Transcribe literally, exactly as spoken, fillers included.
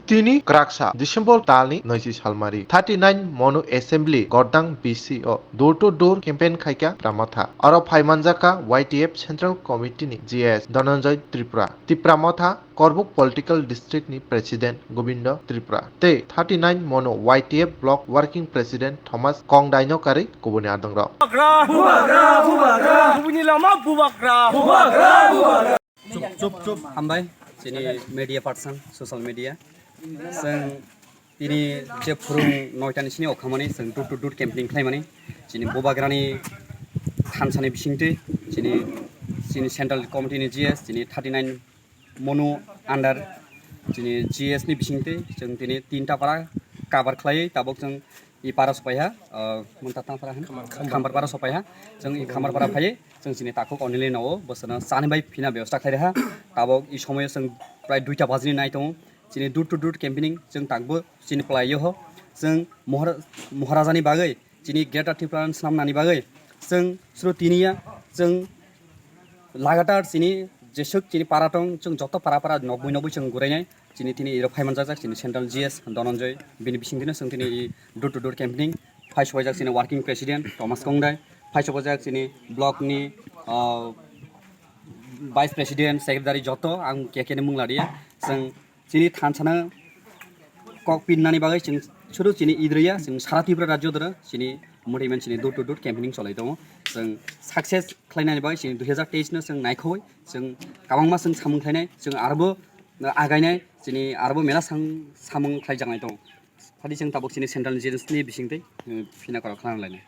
Tini kwraksa December talni naichi salmari thirty nine Monu Assembly Gordang B C o door to door campaign khaikha Tipra Motha. Oro phaimanjakha Y T F Central Committee ni G S Dhananjay Tripura, Tipra Motha Korbuk Political District ni President Gobindo Tripura tei thirty nine Monu Y T F Block Working President Thomas Kongdai no karwi kubuni adongrok. Bubagra! Bubagra! Bubagra! Kubuni lama bubagra! Bubagra! Bubagra! Chup, chup, chup. Hambai, chini media person, social media. Chwng tini je phurung noita ni sini okhamani, chwng door to door campaigning khlaimani. Chini Bubagrani thansani bisingtwi, chini, chini Central Committee ni G S, chini thirty nine Monu under, chini G S ni bisingtwi, chwng tini tinta para cover khlaiwi, tabuk chwng i para sopaiha, ah, mungta tang para hwn? Khambar. Khambar para sopaiha. Chwng i Khambar para phaiwi, chwng chini takhuk Onili no o, bwsano chani bai phina bebosta khlai reha. Tabuk i somoyo chwng prai duita bajini nai tongo. Chini door to door campaigning chwng takbo chini phlai yo ho. Chwng Mohara-, Moharaja ni bagwi, chini Greater Tripura swnam nani bagwi, chwng sro tiniya, chwng lagatar chini jeswk chini para tong, chwng joto para para nokbwi nokbwi chwng gurainai. Chini tini iro phaimanjak chini Central G S Dhananjay, bini bisingtwino chwng tini i door to door campaigning phai sopaijak chini working president Thomas Kongdai, phai sopaijak chini block ni, ah, vice president, secretary joto ang keke ni mung ladiya. Chwng chini thansano kok pinnani bagwi chwng suru chini idriya, chwng sara Tripura rajyo doro chini motimen chini door to door campaigning cholai tongo. Chwng success khlainani bagwi chini dui hazar teis no chwng naikhoi, chwng kabangma chwng samung khlainai, chwng arbo againai, chini arbo mela sang samung khlaijaknai tongo. Phadi chwng tabuk chini Central G S ni bisingtwi, eh, phina korok khna lainai.